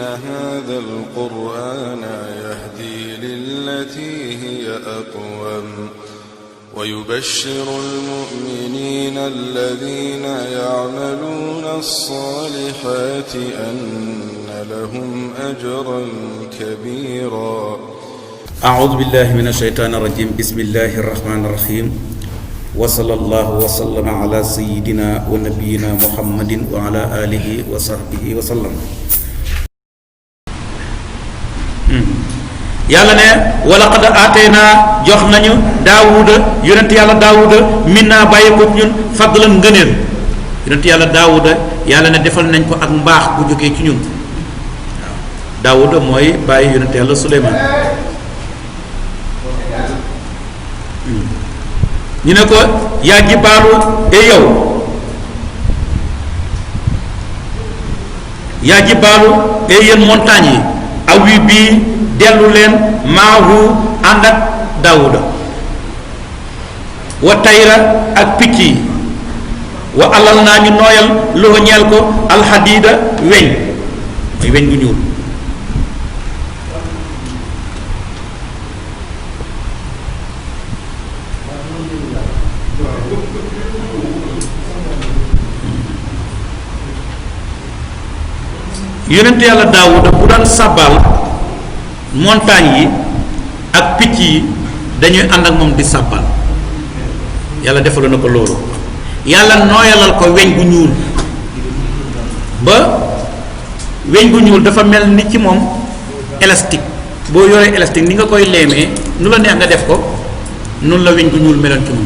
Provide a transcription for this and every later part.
هذا القرآن يهدي للتي هي أقوم ويبشر المؤمنين الذين يعملون الصالحات أن لهم أجرا كبيرا. أعوذ بالله من الشيطان الرجيم. بسم الله الرحمن الرحيم. وصلى الله وسلم على سيدنا ونبينا محمد وعلى آله وصحبه وسلم. yàlla ne walaqad aatayna jox nañu daawuda yonent yàlla daawuda minna bàyyi ko ñun fadlan ngëneel. yonent yàlla daawuda yàlla ne defal nañ ko ak mbaax bu jógee ci ñun. waaw daawuda mooy bàyyi yonent yàlla suleymaan. ñu ne ko yaa jibaalu yow yaa jibaalu yéen montagne yi awi bii dellu leen maahu ànd ak daawuda wa tayra ak picc yi wa alal naa ñu nooyal loxo ñeel ko alxadiida weñ mooy weñ gu ñuul. yonent yàlla daawuda bu daan sàbbaal montagne yi ak picc yi dañuy ànd ak moom di sàbbaal. yàlla defaloon na ko loolu. yàlla nooyalal ko weñ gu ñuul ba weñ gu ñuul dafa mel ni ci moom élastique. boo yoree élastique ni nga koy leemee nu la neex nga def ko noonu la weñ gu ñuul meloon ci moom.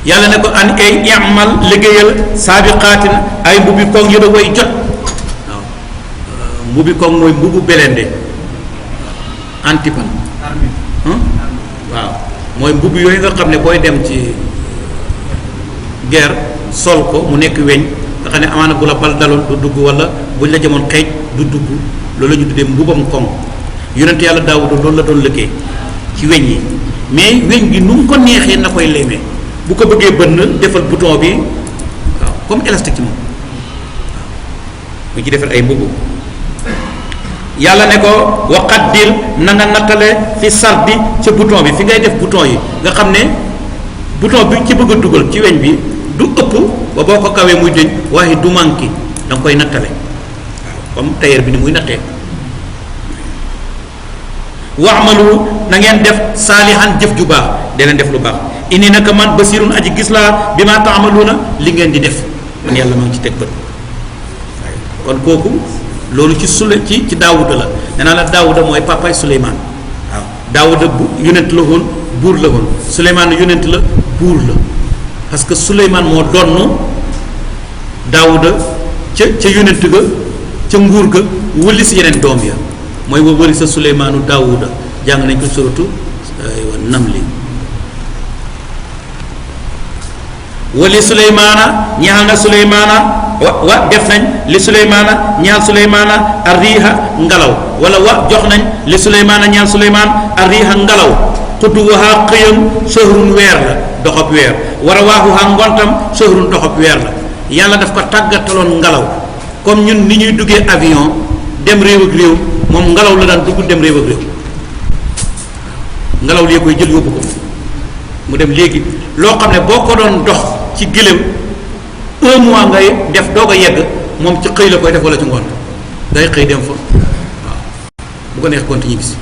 yàlla ne ko an ay imal liggéeyal saabiqaatin ay mbubbi koŋ yu da way jot. waaw mbubbi koŋ mooy mbubbu belende antipan waaw mooy mbubb yooyu nga xam ne booy dem ci guerre sol ko mu nekk weñ nga xam ne amaana bu la bal daloon du dugg wala buñ la jamoon xeej du dugg loolu la ñu tuddee mbubam koŋ. yonent yàlla Daawuda loolu la doon liggéey ci weñ yi mais weñ gi nu mu ko neexee na koy leemee. bu ko bëggee bënn defal bouton bi waaw comme élastique ci moom waaw mu ci defal ay mbubb. yàlla ne ko waqaddir na nga nattale fi sardi ca bouton bi fi ngay def bouton yi nga xam ne bouton bi ci bëgg a dugal ci weñ bi du ëpp ba boo ko kawee muy dëñ waaye du manqué da nga koy nattale waaw comme tailleur bi ni muy nattee. wa'malu na ngeen def saalihan jëf ju baax da leen def lu baax. inni naka man basirun aji gis laa bi ma taamaluuna li ngeen di def man yàlla maa ngi ci teg bët. kon kooku loolu ci ci daawuda la nee naa la daawuda mooy papaay Suleymaan. waaw daawuda bu yonent la woon buur la woon Suleymaan yonent la buur la parce que Suleymaan moo donn daawuda ca yonent ga ca nguur ga wëli si yeneen doom ya mooy wa wëli sa Suleymaanu daawuda jàng nañ ko suratu Namli. wali suleymaana ñaal na suleymaana wa def nañ li suleymaana ñaal suleymaana arriiha ngelaw wala wa jox nañ li suleymaana ñaal suleymaan arriiha ngelaw xudduwaha xëyam sahrun weer la doxab weer war a waaxuha ngontam sahrun doxab weer la. yàlla daf ko tàggataloon ngelaw comme ñun ni ñuy duggee avion dem réew ak réew moom ngelaw la daan dugg dem réew ak réew ngelaw li koy jël yóbbu ko mu dem. léegi loo xam ne boo ko doon dox ci gëléem 1 mois ngay def doog a yegg moom ci xëy la koy def wala ci ngoon day xëy dem fa waaw bu ko neex continue bis.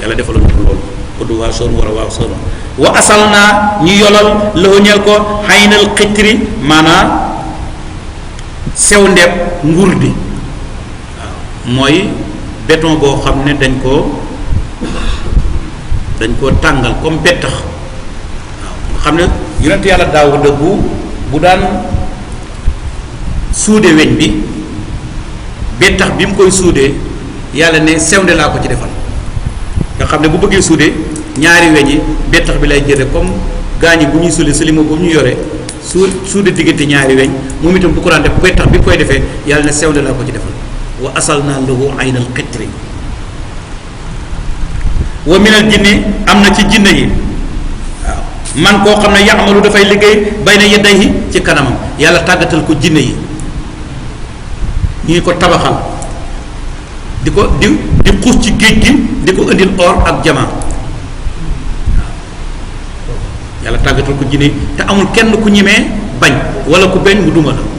yàlla defaloon ko loolu koddu waa soon war a waaw soon wa asal naa ñu yolal laxuñeel ko xaynal xitri maanaam sew ndeeb nguur di waaw mooy béton boo xam ne dañ koo tàngal comme bettax waaw nga xam ne yonent yàlla Daawuda bu daan suude weñ bi bettax bi mu koy suudee yàlla ne sewnde laa ko ci defal nga xam ne bu bëggee suude ñaari weñ yi bettax bi lay jële comme gaañi bu ñuy suli sulima bu ñu yore suude diggante ñaari weñ moom itam bu ko daan def bettax bi mu koy defee yàlla ne sewnde laa ko ci defal. wa asal naa lahu aynal xitri wa minal jinni am na ci jinne yi waaw man koo xam ne yaxamalu dafay liggéey bayna yadayhi ci kanamam yàlla tàggatal ko jinne yi ñu ngi ko tabaxal di xuus ci géej gi di ko indil or ak jamaa yàlla tàggatal ko jinne yi te amul kenn ku ñemee bañ wala ku beñ mu duma la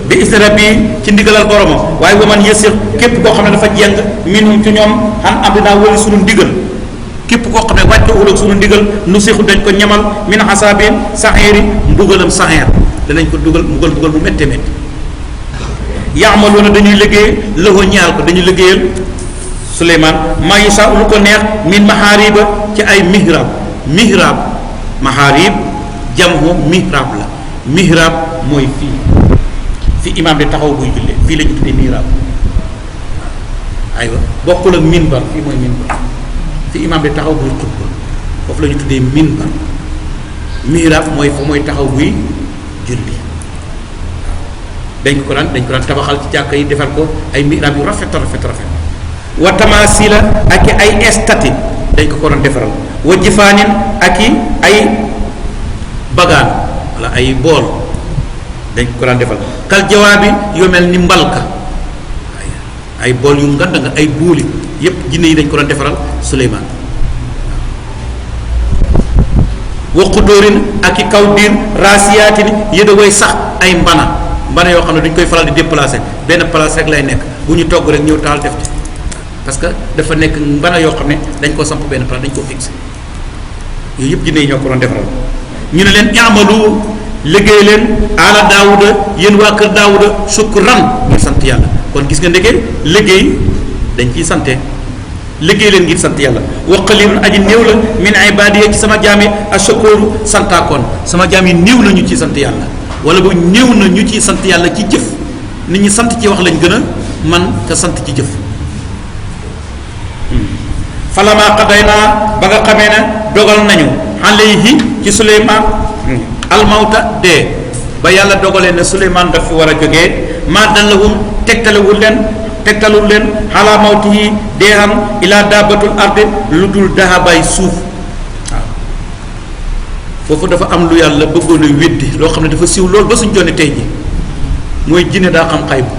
bi isni rabbi ci ndigalal boromam waaye waman yësir képp koo xam ne dafa jeng minhum ci ñoom xan am dinaa wali sunu ndigal képp koo xam ne wàccoowul ak sunu ndigal nu sixu dañ ko ñamal min xasaabin saxeeri mbugalam saxeer danañ ko dugal mbugal mu métte métti yaamaloona dañuy liggéey lëxoo ñaal ko dañuy liggéeyal Suleymaan maa yusaa lu ko neex min maxaariba ci ay mihrab maxaarib jamhu mihrab la mihrab mooy fi imaam di taxaw buy jullee fii la ñu tuddee mihrab aywa bokkul ak minbar fii mooy minbar fi imaam di taxaw buy xutba foofu la ñu tuddee minbar mihrab mooy fa mooy taxaw buy julli dañ ko daan tabaxal ci jàkka yi defal ko ay mihrab yu rafet wa tamasila ak ay estati dañ ko doon defaral wa jifaanin ak ay bagaan wala ay bool dañ ko daan defal kal jawaabi yu mel ni mbalka ay bool yu ngand nga ay buuli yépp jinne yi dañ ko doon defaral Suleymaan wa qudóorin ak i kaw diir raasiyaatin yëda way sax ay mbana yoo xam ne dañ koy faral di déplacer benn place rek lay nekk bu ñu togg rek ñëw taal def ci parce que dafa nekk mbana yoo xam ne dañ ko samp benn place dañ ko fixé yooyu yëpp jinne yi ñoo ko doon defaral ñu ne leen i'malu liggéey leen ala daawuda yéen waa kër daawuda shukran ngir sant yàlla kon gis nga ndeke liggéey dañ ciy sante liggéey leen ngir sant yàlla wa qalilun aji néew la min ibadiya ci sama jaam yi ashakuru santaakoon sama jaam yi néew na ñu ciy sant yàlla wala bu néew na ñu ciy sant yàlla ci jëf nit ñi sant ci wax lañ gën a man te sant ci jëf falama qadayna ba nga xamee ne dogal nañu alayhi ci Suleymaan almawta dee ba yàlla dogalee ne Suleymaan daf fi war a jógee maa dallahum tegtalul leen xalaa mawtihi dee am ilaa daabatul ardi lu dul dahabay suuf waaw foofu dafa am lu yàlla bëggoon a weddi loo xam ne dafa siiw loolu ba suñ jonni tey ji mooy jinne daa xam xaybu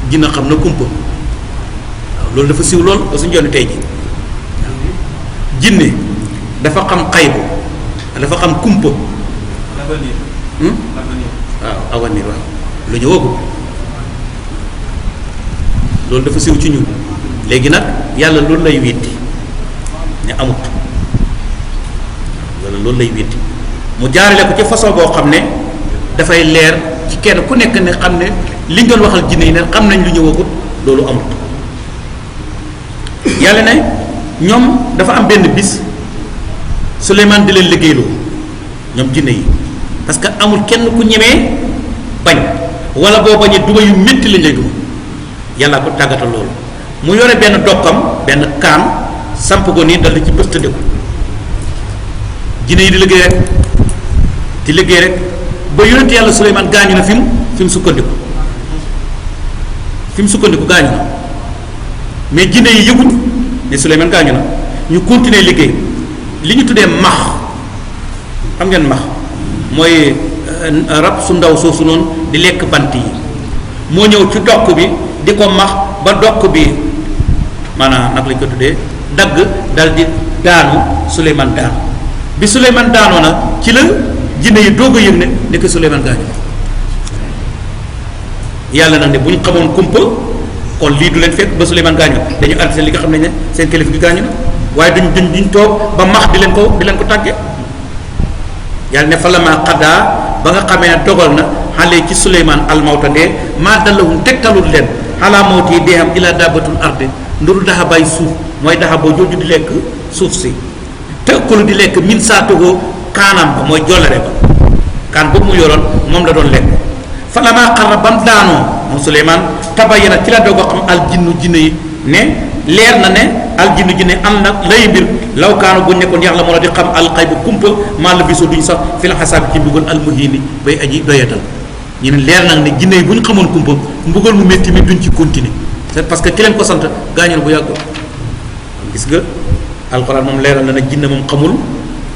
jinne xam na kumpa waaw loolu dafa siiw lool ba suñ jonni tey ji jinne dafa xam xaybu dafa xam kumpa waaw avenir waaw lu ñëwagul loolu dafa siw ci ñun léegi nag yàlla loolu lay weddi ne amut wala loolu lay weddi mu jaarale ko ci façon boo xam ne dafay leer ci kenn ku nekk ne xam ne liñ doon waxal jinne yi ne xam nañ lu ñëwagut loolu amut yàlla ne ñoom dafa am benn bis Suleymaan di leen liggéeyloo ñoom jinne yi parce que amul kenn ku ñemee bañ wala boo bañee duma yu métti lañ lay duma yàllaa ko tàggatal loolu mu yore benn dokkam benn kaan samp ko nii dal ci bëstandiku jinne yi di liggéey rek ba yonent yàlla Suleymaan gaañu na fi mu sukkandiku gaañu na mais jinne yi yëguñ ne Suleymaan gaañu na ñu continuer liggéey li ñu tuddee max xam ngeen max mooy rab su ndaw soosu noonu di lekk bant yi moo ñëw ci dokk bi di ko max ba dokk bi maanaam nag lañ ko tuddee dagg dal di daanu Suleymaan daanu bi Suleymaan daanoo nag ci la jinne yi doog a yëg ne ko Suleymaan gaañu yàlla nag ne bu ñu xamoon kumpa kon lii du leen fekk ba Suleymaan gaañu dañu arrêté li nga xam ne seen kilifa gi gaañu na waaye duñ toog ba max di leen ko tàggee yàlla ne fa la maa xaddaa ba nga xamee ne dogal na xale ci Suleymaan almawta dee maa dallahum tegtalul leen xalaa mawti yi dee am ilaa daabatul ardi nduru daxa bay suuf mooy daxa boo jooju di lekk suuf si tëkkulu di lekk min saatugoo kaanam ba mooy jollare ba kaan boobu mu yoroon moom la doon lekk fa la maa xarra ba mu daanoo moom Suleymaan tabayyana ci la doog a xam aljinnu jinne yi ne leer na ne aljinnu jinne am na lay mbir law kaanu bu nekkoon yàlla moo la di xam alxaybu kumpa maa la bisoo duñ sax fi la xasaabi ci mbugal almuhiini bay aji doyatal ñu ne leer nag ne jinne yi bu ñu xamoon kumpa mbugal mu métti mi duñ ci continuer c'est parce que ki leen ko sant gaañu na bu yàgg gis nga alxuraan moom leeral na ne jinne moom xamul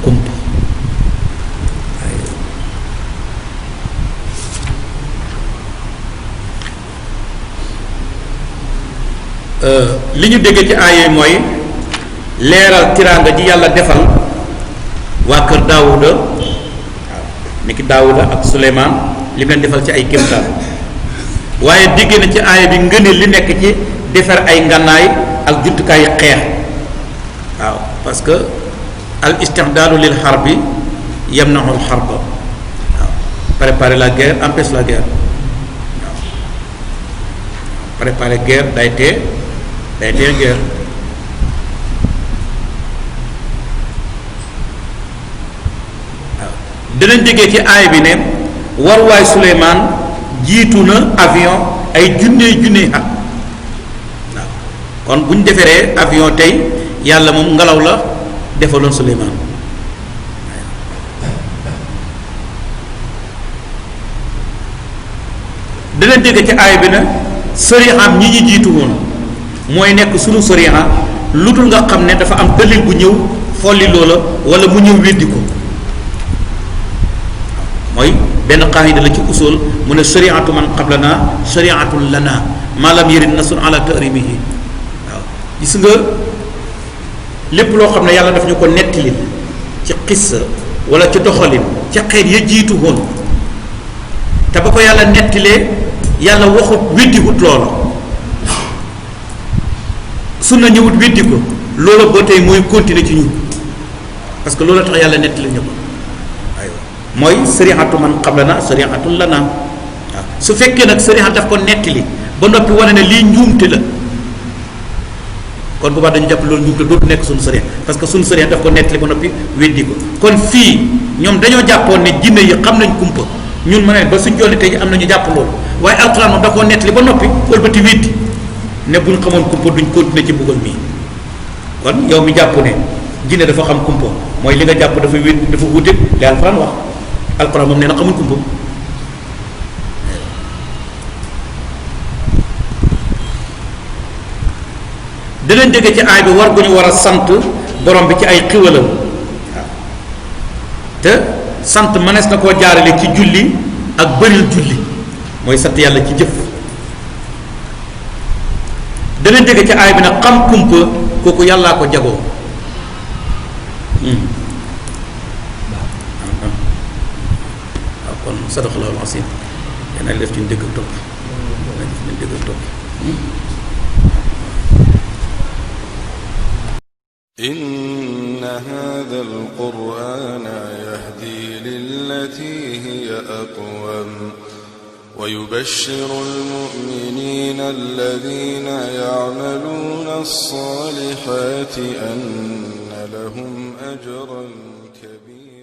kumpa li ñu dégg ci aaya mooy leeral tiraanga ji yàlla defal waa kër Daawuda waaw niki Daawuda ak Suleymaan li mu leen defal ci ay kéemtaan waaye dégg na ci aaya bi ngëneel li nekk ci defar ay ngànnaay ak jumtukaayu xeex waaw parce que al isti'daadu lil harbi yamna'u al harba waaw préparer la guerre empêche la guerre waaw préparer guerre day tee guerre waaw dinañ déggee ci aay bi ne waruwaay Suleymaan jiitu na avion ay junne at waaw kon bu ñu defaree avion tey yàlla moom ngelaw la defaloon Suleymaan dinañ dégg ci aay bi ne soriyaam ñi ñu jiitu woon mooy nekk sunu soriya lu dul nga xam ne dafa am dalil bu ñëw folli loola wala mu ñëw weddi ko mooy benn qaayida la ci usul mu ne soriatu man qablana soriatun lana ma lam yarid nasun ala tarimihi waaw gis nga lépp loo xam ne yàlla daf ñu ko nettali ci xissa wala ci doxalin ci xeet ya jiitu woon te ba ko yàlla nettilee yàlla waxut weddiwut loola sunna ñëwut weddi ko loola ba tey mooy continuer ci ñun parce que loola tax yàlla nettali ñu ko aywa mooy sariatu man qablana sariatun lana waaw su fekkee nag sariat daf ko nettali ba noppi wane ne lii njuumte la kon bu baax dañu jàpp loolu njuumte dootu nekk suñu sariat parce que suñu sariat daf ko nettali ba noppi weddi ko kon fii ñoom dañoo jàppoon ne jinne yi xam nañ kumpa ñun ma ne ba suñ jolli tey am nañu jàpp loolu waaye alxuraan moom da koo nettali ba noppi wëlbati weddi ne buñ xamoon kumpa duñ continuer ci mbugal mii kon yow mi jàpp ne jinne dafa xam kumpa mooy li nga jàpp dafa wét dafa wuute li alxuraan wax alxuraan moom nee na xamuñ kumpa dinañ dégg ci aay bi war gu ñu war a sant borom bi ci ay xiwalam waaw te sant mënees na koo jaarale ci julli ak bëril julli mooy sant yàlla ci jëf dana dégg ci aay bi nag xam kumpa kooku yàllaa ko jagoo waaw kon sadaqallahul asiim yéen a def ci ñu dégg topp إن هذا القرآن يهدي للتي هي أقوم ويبشر المؤمنين الذين يعملون الصالحات أن لهم أجرا كبيرا